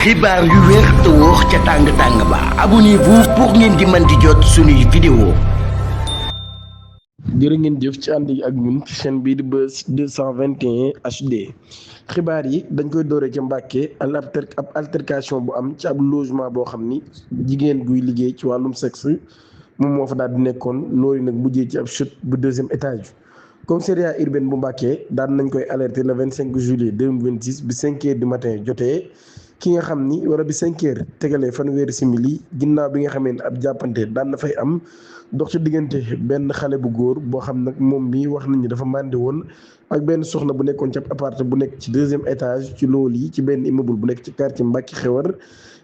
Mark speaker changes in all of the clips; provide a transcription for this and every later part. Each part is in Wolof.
Speaker 1: xibaar yu wér te wóor ca tàng-tàng ba abonnez-vous pour ngeen di mën di jot suñuy vidéo.
Speaker 2: jërë ngeen jëf ci ànd yi ak ñun ci chaîne bii di Buzz 221 HD xibaar yi dañ koy dooree ca Mbàkke ab altercation bu am ci ab logement boo xam ni jigéen guy liggéey ci wàllum sexe moom moo fa daal di nekkoon loolu nag mujjee ci ab chute bu deuxième étage. commissariat urbain bu Mbàkke daan nañ koy alerter le 25 juillet 2026 bi 5 heures du matin jotee ki nga xam ni wala bi 5 heures tegalee fanweeri simili ginnaaw bi nga xamee ne ab jàppante daan na fay am dox ci diggante benn xale bu góor boo xam nag moom mi wax nañ ni dafa màndi woon ak benn soxna bu nekkoon ci ab appart bu nekk ci deuxième étage ci loolu yi ci benn immeuble bu nekk ci quartier Mbàkke Xewar.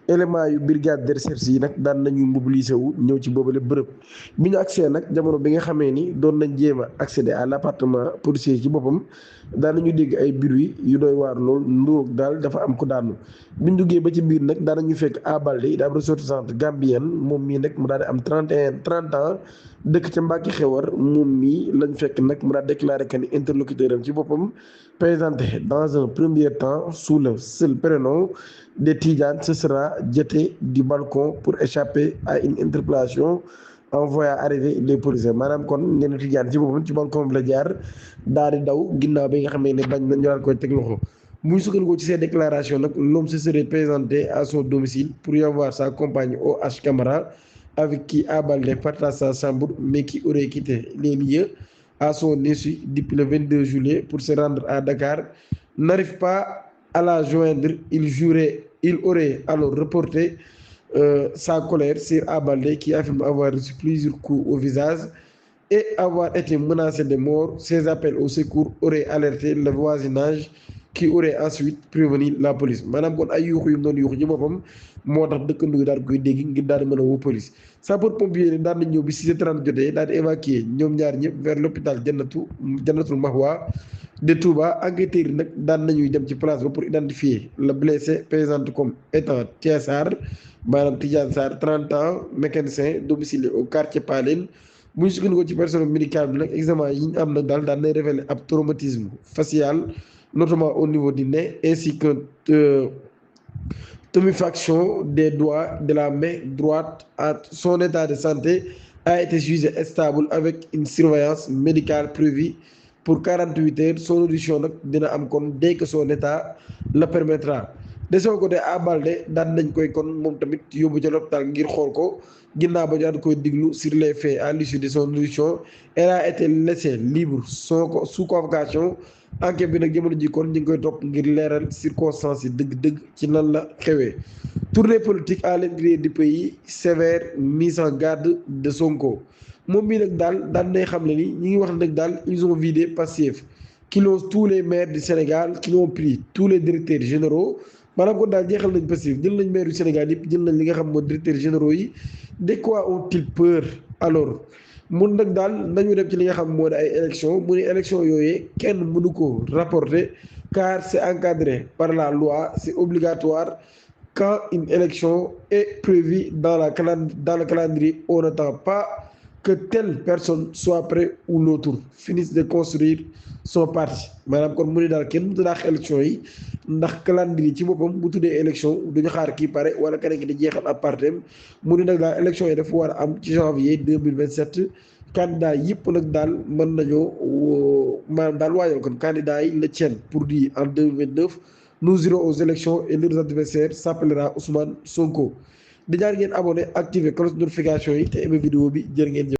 Speaker 2: élément yu brigade de recherche yi nag daan nañuy mobiliser wu ñëw ci boobale bërëb bi ñu accès nag jamono bi nga xamee ni doon nañ jéem a accéder à l' appartement policier ci boppam daan nañu dégg ay bruit yu doy waar lool nduróog daal dafa am ku daanu bi ñu duggee ba ci biir nag daan nañu fekk Abalde daa am ressortissante gambienne moom mii nag mu daal di am 30 ans dëkk ca Mbàkke Xewar moom mii lañ fekk nag mu daal déclaré que ni interlocuteur am ci boppam présenté dans un premier temps sous le seul prénom de Tidiane ce sera jeté du balcon pour échapper à une interpellation en voyant arriver les policiers maanaam kon nee na Tidiane ci boppam ci balcon bi la jaar daal di daw ginnaaw bi nga xamee ne bañ na ñu daal koy teg loxo bu ñu sukkandikoo ci ces déclarations nag l'homme se serait présenté à son domicile pour y avoir sa compagne OH Camara avec qui Abalde partage sa chambre mais qui aurait quitté les lieux à son insu depuis le 22 juillet pour se rendre à Dakar n'arrive pas à la joindre. Il aurait alors reporté sa colère sur Abalde qui affirme avoir reçu plusieurs coups au visage et avoir été menacé de mort. Ses appels au secours auraient alerté le voisinage qui aurait ensuite prévenu la police maanaam kon ay yuuxu yu mu doon yuuxu ci boppam moo tax dëkkandoo daal koy dégg ngir daal di mën a woo police. sapeurs-pompiers yi daal di ñëw bi 6h30 jotee daal di évacuer ñoom ñaar ñëpp vers l'hôpital Jannatul Mahwa de Touba. Enquêteurs yi nag daan nañuy dem ci place ba pour identifier le blessé présenté comme étant Tidiane Sarr maanaam Tidiane Sarr 30 ans mécanicien domicilié au quartier Palene. bu ñu sukkandikoo ci personnel médical bi nag examen yi ñu am nag daal daan nay révéler ab traumatisme facial notamment au niveau du nez ainsi que tuméfaction des doigts de la main droite. Son état de santé a été jugé stable avec une surveillance médicale prévue pour 48 heures. Son audition nag dina am kon dès que son état le permettra. De son côté Abalde daan nañ koy kon moom tamit yóbbu ca l'hôpital ngir xool ko ginnaaw ba ñu daan koy diglu sur les faits. À l'issue de son audition elle a été laissée libre sous convocation. Enquête bi nag jamono ji kon ñu ngi koy topp ngir leeral circonstances yi dëgg-dëgg ci nan la xewee. Tournée politique à l'intérieur du pays, sévère mise en garde de Sonko moom mii nag daal daan nay xam ne ni ñi ngi wax nag daal ils ont vidé Pastef qui l'ont tous les maires du Sénégal qui l'ont pris tous les directeurs généraux maanaam kon daal jeexal nañ Pastef jël nañ maire du Sénégal yëpp jël nañ li nga xam moo directeurs généraux yi. De quoi ont-ils peur alors mun nag daal nañu dem ci li nga xam moo di ay élection mu ne élection yooyee kenn mënu ko rapporter car c'est encadré par la loi, c'est obligatoire. Quand une élection est prévue dans le calendrier, on n'attend pas que telle personne soit prête ou l'autre finisse de construire son parti maanaam kon mu ne daal kenn mënut a dàq élection yi ndax calendrier ci boppam bu tuddee élection duñu xaar kii pare wala keneen ki di jeexal ab partem mu ne nag daal élection yi dafa war a am ci janvier 2027. candidat yëpp nag daal mën nañoo maanaam daal waajal kon candidat yi le tiennent pour dire en 2029 nous irons aux élections et leurs adversaires s'appellera Ousmane Sonko. di ñaan ngeen abonné activer cloche notification yi te aimé vidéo bi jërë ngeen jëf.